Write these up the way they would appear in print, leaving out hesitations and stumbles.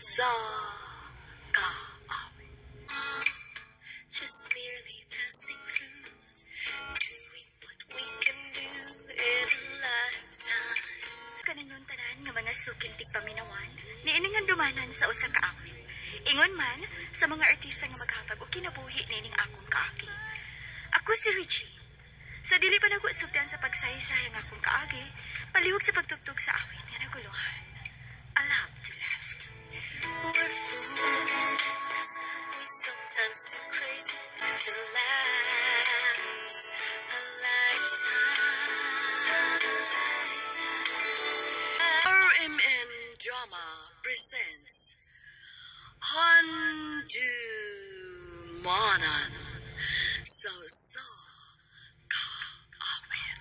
Sa Kaawit. Just merely passing through, doing what we can do in a lifetime. Kaninyong tanan nga mga suking tigpaminawan, niining handumanan sa usa ka awit. Ingon man sa mga artista nga maghatag og kinabuhi niining akong kaagi. Ako si Regine. Sa dili pa nako sugdan sa pagsaysay ang akong kaagi, palihog sa pagtugtog sa awit nga naguluhan. A Love to Last. We're fools. We sometimes do crazy to last a lifetime. RMN Drama presents Handumanan sa Usa Ka Awit.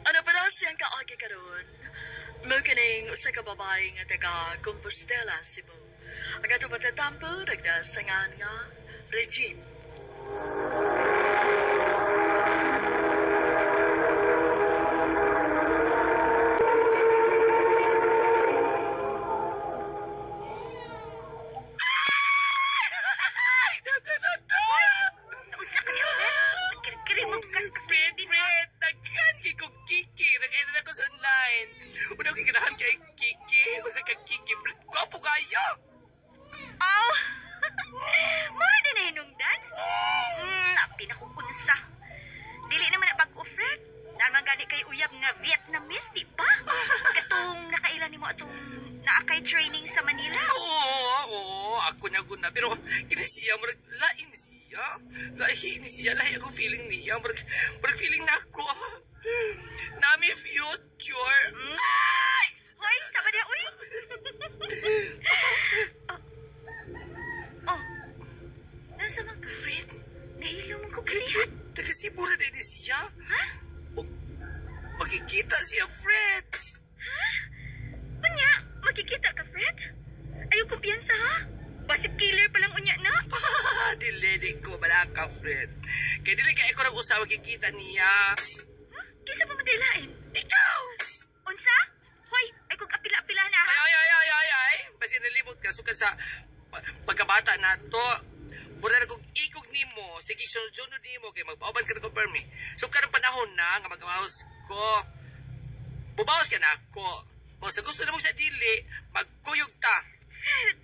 Ano pala siyang kaagi karon? Mao kining usa ka babae nga taga Compostela, Cebu. Ang atong patatampo nagdasangan nga Regine. Unsa ka niya, Fred? Mo kas Fred, Fred, daghan kay kong Kiki. Nag-edit ako sa online. Una ko ganahan kay Kiki. Usa ka Kiki, Fred. Gwapo kayo. Aw! Mura din na hinungdan. Api na kong unsa. Dili naman na bag-o, Fred. Naman gani kay uyab nga Vietnamese, di ba? Katong nakaila nimo atong naa kay training sa Manila. Oo, oo, ako na guna. Pero kini siya, murag lain siya. Lain siya, lahi ako feeling niya. Murag feeling na ako. Nami future. Ay! Hoy, sama dia, uy! Oh. Nasa man ka? Fred, Nahilo mo ko Fred, kalihat. Fred, taga Cebu na din siya. Ha? O, magkikita siya, Fred. Ha? Unya, makikita ka, Fred? Ayaw kumpiyansa, ha? Basig killer pa lang unya na. Dili, di ko wala ka, Fred. Kaya dili kaya ko nang usawa kikita niya. Ha? Kinsa pa man dilain? Ikaw! Unsa? Hoy, ay kung apila-apila na, ha? Ay, ay, ay, ay, ay, ay. Basta nalimot ka, sukad sa pagkabata na to. Mura na kong ikog nimo, sige, sunod-sunod nimo, kay magpauban ka na ko, permi. Sukad ang panahon na, nga magbawas ko. Bubawas ka na ako. O sa gusto na mo sa dili, magkuyog ta. Fred!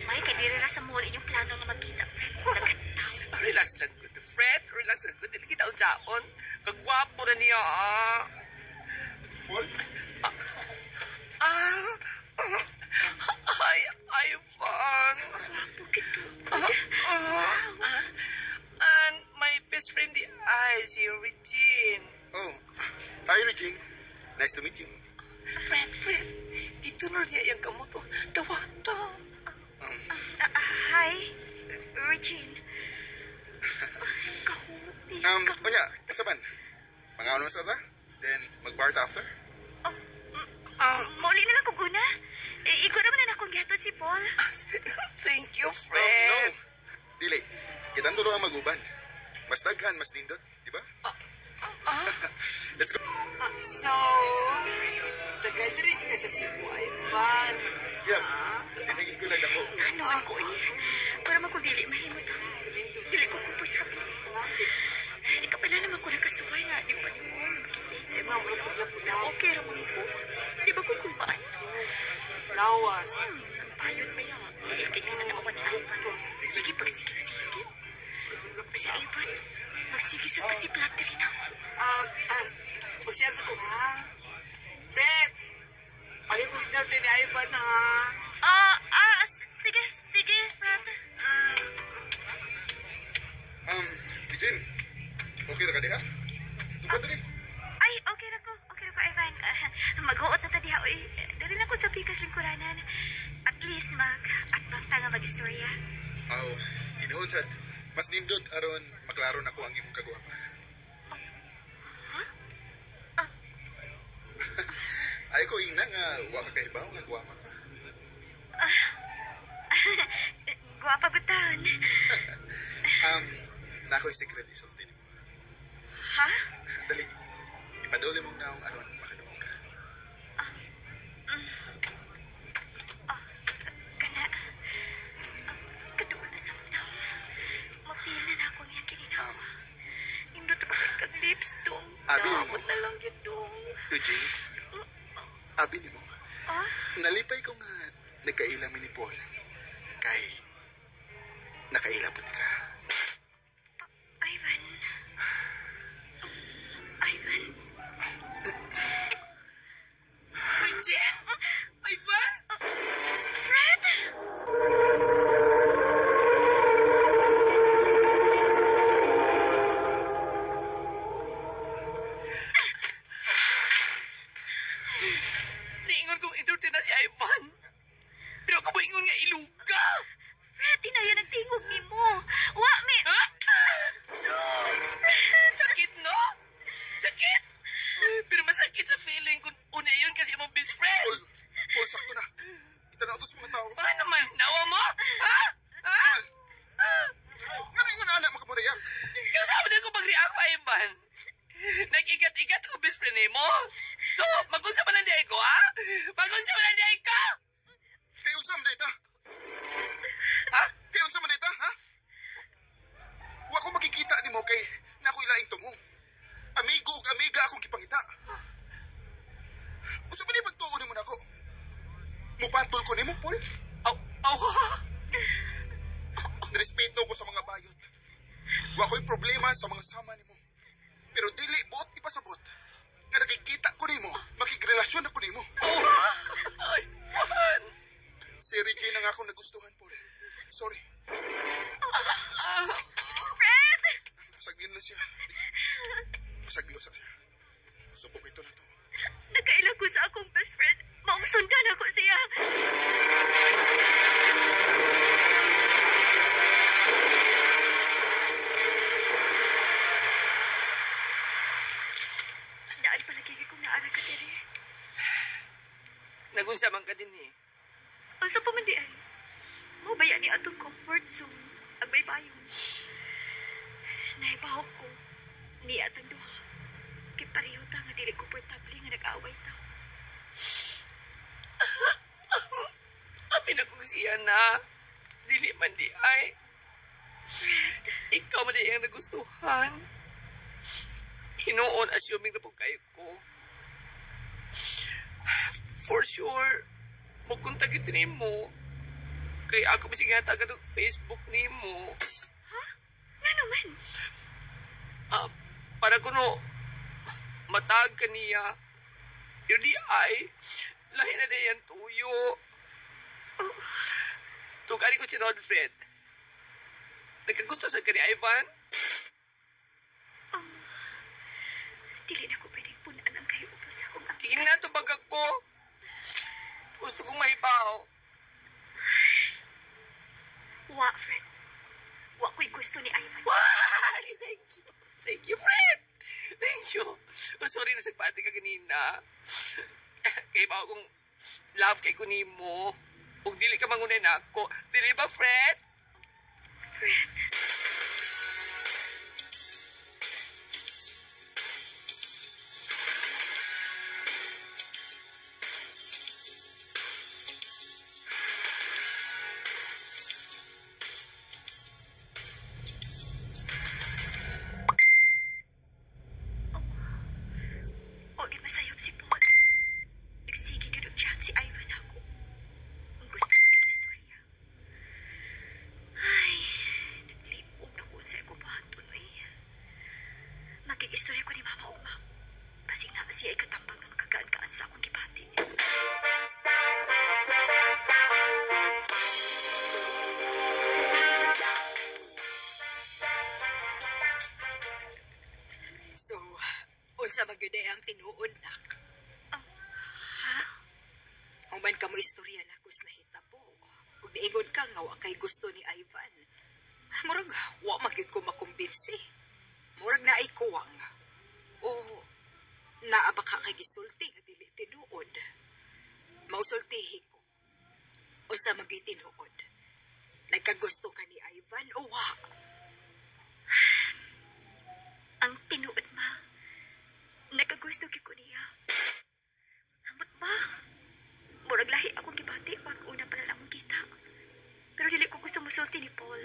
May kadiri ra sa mall inyong plano nga magkita, Fred. Daghan tao. Relax lang, good. Fred, relax lang, good. Dili kita unsaon. Kagwapo na niya, ah. Paul? Ah, ay, Ivan. Bukit to. Ah, and my best friend di ay, si Regine. Oh. Hi, Regine. Nice to meet you. Fred, Fred, dito na niya yung kamot. Oh. Dawata. Hi, Regine. Kahupi. Unya, unsa man? Mangaon sa ta? Then, mag-bar ta after? Oh, mauli na lang kung una. Eh, ikaw naman na akong gihatod si Paul. Thank you, Oh, no. Fred. Dili. Kitang dulo ang maguban. Mas daghan, mas nindot. Di ba? Let's go. So, taga-diri ka sa Cebu, Ivan. Yeah. Tinigil ko lang ako. Ano ako eh. Para makudili, mahimot ako. Dili ko komportable. Ikaw pala naman ko nakasuway nga. Di ba ni mo? Magkipit sa mga wala. Okay raman ko. Di ba ko kumpaan? Lawas. Ang payod ba yan? Hindi ka na naman ni Ivan. Sige, pagsigig-sigig. Si Ivan, magsige sa pasiplat rin ako. Pasya sa ko, ha? Fred! Palimut na ni Ivan, ha? Sige, sige, Fred. Regine. Okay ra ka diha? Tupad diri. Ay, okay ra ko. Okay ra ko, Ivan. Maghuot na ta diha, oy. Dali na ko sa pikas lingkuranan. At least, mag atbang ta nga mag-istorya. Aw, tinuod sad. Mas nindot aron maklaro na ko ang imong kagwapa. Ha? nga wa ka kahibaw nga gwapa ka. Gwapa gutan. Um, nako'y secret isulti nimo. Ha? Dali, ipaduli mong naong aron makadungog ka. Oh, kana. Kaduol na sa naong. Mapil na na ako niya kilinawa. Indot ba kay kag lips dong? Abi mo. Naabot na lang yun dong. Eugene, abi nimo. Ah? Nalipay ko nga nagkaila mi ni Paul. Kay nakaila pud ka. Ivan. Ivan. Regine! Ivan! Fred! Niingon kong entertain na si Ivan. Pero ako ingon nga iluga. Fred, tinaya ng tingog ni mo. Wa, mi... Ha? Sakit, no? Sakit! Pero masakit sa feeling kung una yun kasi imong best friend. Paul, Paul, sakto na. Kita na sa mga tao. Mga naman, nawa mo? Ha? Ha? Nga na ingon anak makamureact. Kaya sabi na ko pag-react, Ivan. Nag-igat-igat ko best friend mo. So, magunsa man ang diay ko, ha? Magunsa man ang diay ka! Kay unsa man dita? Ha? Kay unsa man dita, ha? Wa ko makikita nimo kay nakoy laing tumong. Amigo ug amiga akong gipangita. Unsa man ni pagtuo nimo nako? Mupatol ko nimo, Paul. Aw, aw, ha? Nirespeto ko sa mga bayot. Wa ko'y problema sa mga sama nimo. Pero dili buot ipasabot. Nga nakikita ko nimo, makigrelasyon ako nimo. Oh, ha? Ay, Juan. Si Regina nga akong nagustuhan, Paul. Sorry. Fred! Pasagin lang siya. Pasaglo sa siya. Gusto ko ito na to. Nakaila ko sa akong best friend. Maong sundan ako siya. Daan palagi kong naara ka diri. Nagunsa man ka din eh. Unsa pa man di ay? Mo baya ni atong comfort zone. Agbaybayon. Naibaw ko. Ni atong duha. Kay pareho ta nga dili komportable nga nag-away ta. Kami na kung siya na. Dili man di ay. Fred, Ikaw man di ang nagustuhan. Hinuon, assuming na po kayo ko. For sure, mukuntag ito nimo. Kaya ako bisig hatagan og Facebook nimo. ha? Nga naman. Ah, para kuno matag ka niya. Pero di ay, lahi na di yan tuyo. Oh, Tugani ko si Rodfred. Nagkagusto sa kani Ivan? Dili na ko pwedeng punan ang kayo ubos sa akong Sige na, tubag ako. Gusto kong mahibaw. Wa, Fred. Wa ko'y gusto ni Ivan. Why? Thank you. Thank you, Fred. Thank you. Oh, sorry na sagpati ka ganina. Kay ba akong love kay kunimo. Ug dili ka mangunay na ako. Dili ba, Fred? Fred. Oh, di masayop si Paul. Nagsige gyud og chat si Ivan ako. Ang gusto makig-istorya. Ay, naglipog na ko sa ako buhaton, eh. Makig-istorya ko ni Mama ug Ma'am. Basig na siya ikatambang nga makagaan-gaan sa akong gibati. So, unsa man gyud ay ang tinuod nak? Ha? Human ka mo istorya na kus nahitabo. Ug niingon ka nga wa kay gusto ni Ivan. Murag wa man gyud ko makumbinsi. Murag naay kuwang. O naa ba ka kay gisulti nga dili tinuod. Mausultihi ko. Unsa man gyud tinuod. Nagkagusto ka ni Ivan o wa? Ang tinuod, ma. Nagkagusto gyud ko niya. Ambot ba? Murag lahi akong gibati pag una pa lang akong kita. Pero dili ko gusto musulti ni Paul.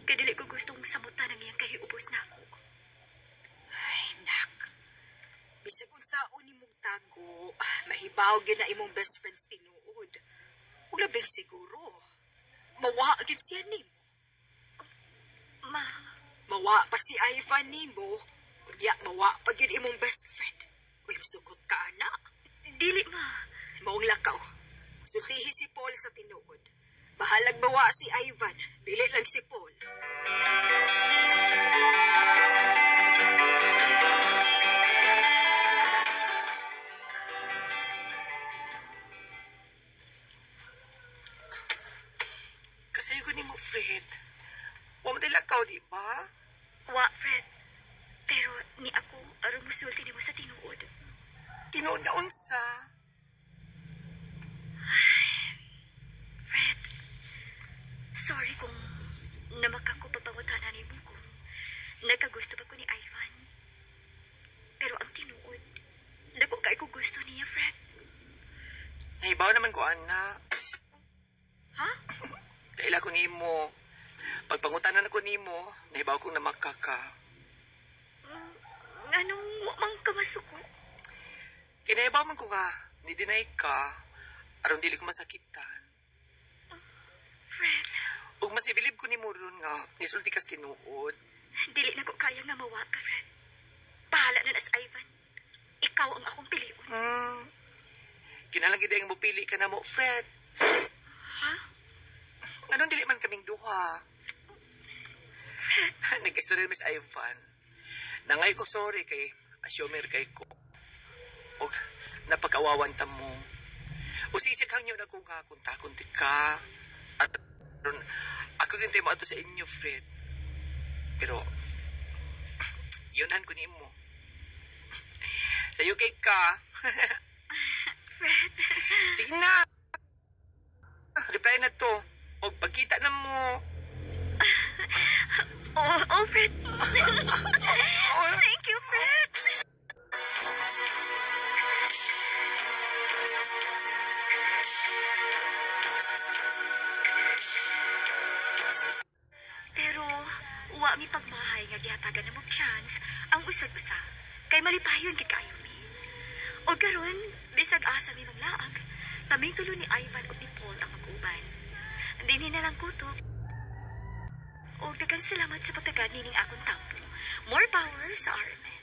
Kay dili ko gustong samutan ang iyang kahiubos na ako. Ay, nak. Bisag unsaon nimong tago, mahibaw gyud na imong best friends tinuod. Ug labing siguro, mawa gyud siya nimo. Ma, Mawa pa si Ivan nimo. Unya mawa pa gyud imong best friend. Uy, sugot ka ana. Dili, ma. Maong lakaw. Sultihi si Paul sa tinuod. Bahalag mawa si Ivan, dili lang si Paul. Kasayo ko nimo, Fred. Wa man lakaw, di ba? Wa, Fred. Pero ni ako aron musulti nimo sa tinuod. Tinuod na unsa. Fred, sorry kung namaka ko pagpangutana nimo kung nagkagusto ba ko ni Ivan. Pero ang tinuod, dako kay ko gusto niya, Fred. Nahibaw naman ko, ana. Ha? Kaila ko nimo. Pagpangutanan ko nimo, nahibaw kong namaka ka. Nganong wa man ka masuko? Kinahibaw man ko nga, ni deny ka, aron dili ko masakitan. Fred, Ug masibilib ko nimo ron nga, nisulti kas tinuod. Dili na ko kaya nga mawa ka, Fred. Bahala na nas Ivan. Ikaw ang akong piliun. Kinahanglan gid ang mopili ka na mo, Fred. Ha? Nganong dili man kaming duha? Fred, Nag-istorya Miss Ivan. Nangay ko sorry kay assumer kay ko. Og napakawawan ta mo. Usisi kang na ko nga kung takunti ka. At ron, ako gintay mo ato sa inyo, Fred. Pero yunhan ko nimo. Sa UK ka. Fred. Sige na. Reply na to. Og pagkita na mo. Oh, Fred. Oh, Thank you, Fred. Pero wa mi pagmahay nga gihatagan na mo chance ang usag-usa kay malipayon gid kaayo mi. O karon bisag asa mi manglaag, kaming tulo ni Ivan ug ni Paul ang mag-uban. Dinhi na lang kutob. Og daghang salamat sa pagtagad nining akong tampo. More power sa RMN.